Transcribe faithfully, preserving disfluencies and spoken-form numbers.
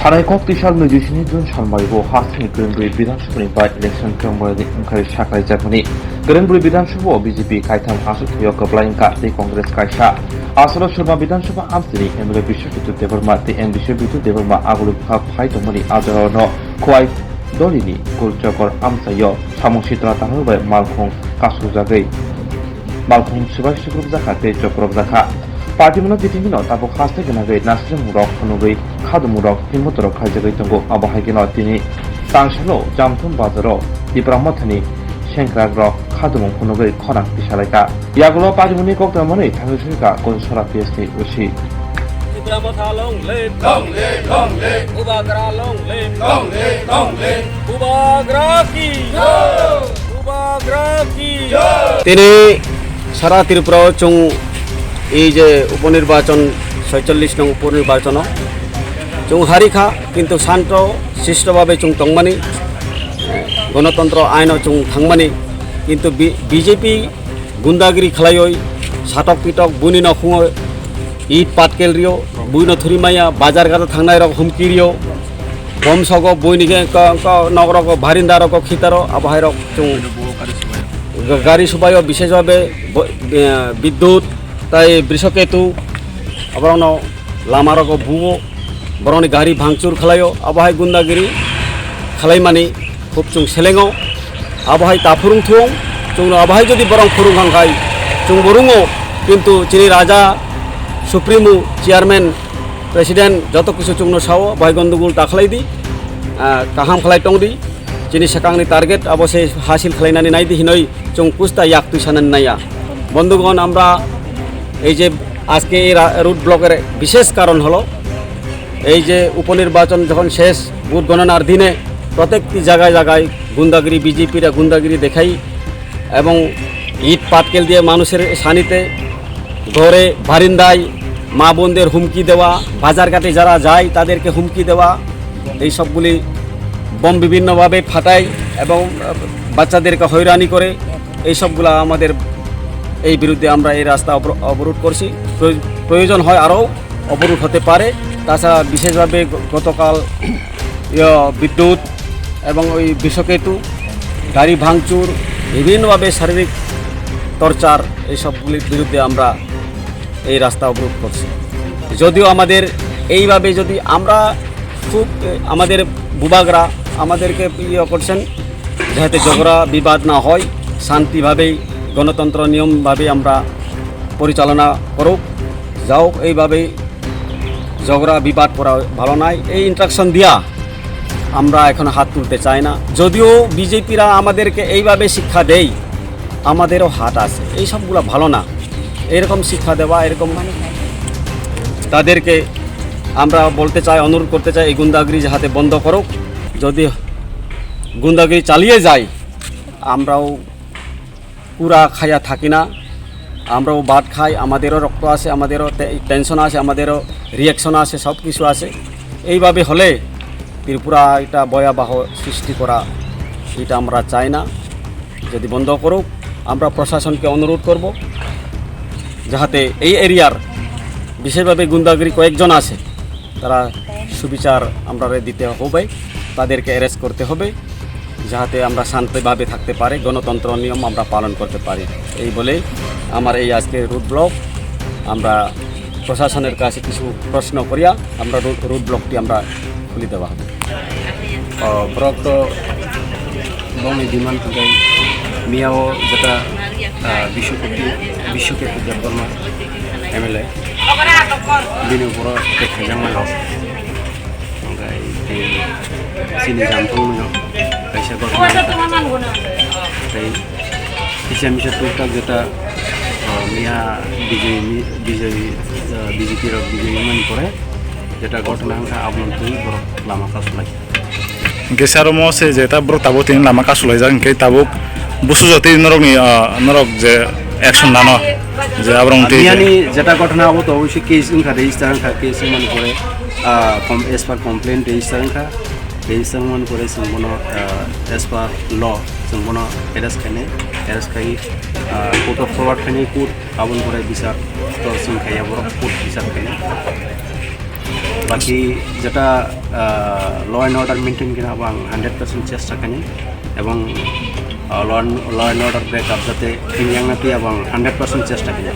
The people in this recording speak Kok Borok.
Arai kok tisal nui sini June salmari bo hasteni Kiranburi Bidhan Sabha ni by election Kiranburi ni wngkhai saklai jakmani. Kiranburi Bidhan Sabha o B J P kaitham aswk thwio kwplai wngkha tei Congress kaisa. Asalo Surma Bidhan Sabha amchini M L A Biswaketu Debbarma tei M D C Bidu Debbarma aguli bwkha phai tongmani ajorao no Khowai Dolini Gul Chokor amchaio samung sitra tangnai bai malkhung kasukjagwi malkhung swbai sukrupjakha tei chokrokjakha. Party mano bitingino tabuk haste gwnagwi nasrwngmungrok phunugwi khadumungrok phimbotorok khaijagwi tongo. Abo hai kheno tini tangsalo Jamthum bazaro Tipra Mothani sengkrakrok khadumung phunugwi khorang tisalaikha. Yagulo parimuni koktwma manwi thangwi songkha Konsora P S ni O C. Tipra Motha long live, long live, long live. Bubagra long live, long live, long live. Bubagra ki jai. Bubagra ki jai. Tini sara Tripura o chwng ei je uponirbachan, soicholish nong uponirbachan o chwng harikha, kintu shanto shisto babe chwng tongmani, eh, gonotontro aino chwng thangmani, kintu B-, B J P gundagiri khlaioi, satok pitok buini nokhungo it patkel rio, buino thuri maya, bazar gata thangnai rok humki rio, bom sogo buini ke ko, ko, nok rok barinda rok khitaro, abo hai rok chwng ga-, gari subaio bishesh babe bo-, eh, bidyut tai brishoketu aborokno lama rok buo. Borokni gari bhangchur khlaio, abo hai gundagiri khlaimani khub chwng selengo. Abo hai ta phwrwng thung, chwngno abo hai jodi borok phwrwng kha khai chwngbo rwngo, kintu chini raja, supremo, chairman, president joto kisu chwngno sao, abo hai gondogol ta khlai di, ah, kaham khlai tong di. Chini swkangni target abo se hasil khlainani nai di hinoi chwng kusta yak twi sanani naiya. Bondhugon, আমরা এই যে আজকে এই রা-, রোড ব্লকের বিশেষ কারণ হলো এই যে উপনির্বাচন যখন শেষ, ভোট গণনার দিনে প্রত্যেকটি জায়গায় জায়গায় গুন্ডাগিরি, বিজেপিরা গুন্ডাগিরি দেখাই এবং ইট পাটকেল দিয়ে মানুষের সানিতে ঘরে বারিন্দায় মা বোনদের হুমকি দেওয়া, বাজারঘাটে যারা যায় তাদেরকে হুমকি দেওয়া, এই সবগুলি বোম বিভিন্নভাবে ফাটায় এবং, আহ, বাচ্চাদেরকে হয়রানি করে। এই সবগুলা আমাদের, এই বিরুদ্ধে আমরা এই রাস্তা অবর-, অবরোধ করছি। প্রয়-, প্রয়োজন হয় আরও অবরোধ হতে পারে। তাছাড়া বিশেষভাবে গ-, গতকাল, ইয়ে, বিদ্যুৎ এবং ওই বিষকেতু, গাড়ি ভাঙচুর, বিভিন্নভাবে শারীরিক টর্চার, এই সবগুলির বিরুদ্ধে আমরা এই রাস্তা অবরোধ করছি। যদিও আমাদের এইভাবে যদি আমরা খুব, এ, আমাদের বুবাগরা আমাদেরকে ইয়ে করছেন, যাতে ঝগড়া বিবাদ না হয়, শান্তিভাবেই গণতন্ত্র নিয়মভাবে আমরা পরিচালনা করুক, যাও এইভাবেই ঝগড়া বিবাদ করা ভালো নয়। এই ইনস্ট্রাকশন দিয়া আমরা এখন হাত তুলতে চাই না। যদিও বিজেপিরা আমাদেরকে এইভাবে শিক্ষা দেয়, আমাদেরও হাত আছে, এই সবগুলা ভালো না। এরকম শিক্ষা দেওয়া, এরকম তাদেরকে আমরা বলতে চাই, অনুরোধ করতে চাই, এই গুন্ডাগিরি যাতে বন্ধ করুক। যদি গুন্ডাগিরি চালিয়ে যায়, আমরাও পুরা খাইয়া থাকি না, আমরাও ভাত খাই, আমাদেরও রক্ত আছে, আমাদেরও টে-, টেনশন আছে, আমাদেরও রিয়াকশন আছে, সব কিছু আছে। এইভাবে হলে ত্রিপুরা একটা ভয়াবহ সৃষ্টি করা, এটা আমরা চাই না। যদি বন্ধ করুক, আমরা প্রশাসনকে অনুরোধ করব, যাহাতে এই এরিয়ার বিশেষভাবে গুন্ডাগিরি কয়েকজন আছে, তারা সুবিচার আমরারে দিতে হবে, তাদেরকে অ্যারেস্ট করতে হবে, যাহাতে আমরা শান্তভাবে থাকতে পারি, গণতন্ত্র নিয়ম আমরা পালন করতে পারি। এই বলেই আমার এই আজকে রোড ব্লক, আমরা প্রশাসনের কাছে কিছু প্রশ্ন করিয়া আমরা রোড, রোড ব্লকটি আমরা খুলি দেওয়া হবে। O, borok to bongni demand hwnkhe miyao jeta, ah, Bishwakoti, Bishwakoti Debbarma M L A, bini borok khe khaijakmano. Hwnkhe tei chini Jamthumno kaisa gotna wngkha. Tei kisa misa tuktak jeta, ah, miya B J P ni, B J P, ah, B J P rok B J P mani pore jeta gotna wngkha, abono twi borok lama kasulai. Hingke sir, omo se je ta borok tabuk tini lama kasulaijak, hingke tabuk busu jotwi norokni, ah, norok je action nano, je aborok twi je. Miyani jeta ghotona abo to obviously case wngkha, register wngkha, case wngmani pore, ah, com-, as per complaint register wngkha, register wngmani pore chwng bono, ah, as per law chwng bono arrest khainai, arrest khai, ah, court of forward khainai, court aboni pore bichar to chwng khaiya borok court bichar khainai. বাকি যেটা law and order maintain কিনা এবং hundred percent চেষ্টা কিনা এবং law and order backup যাতে ইন্ডিয়ান না তুই এবং হান্ড্রেড পার্সেন্ট চেষ্টা কিনা।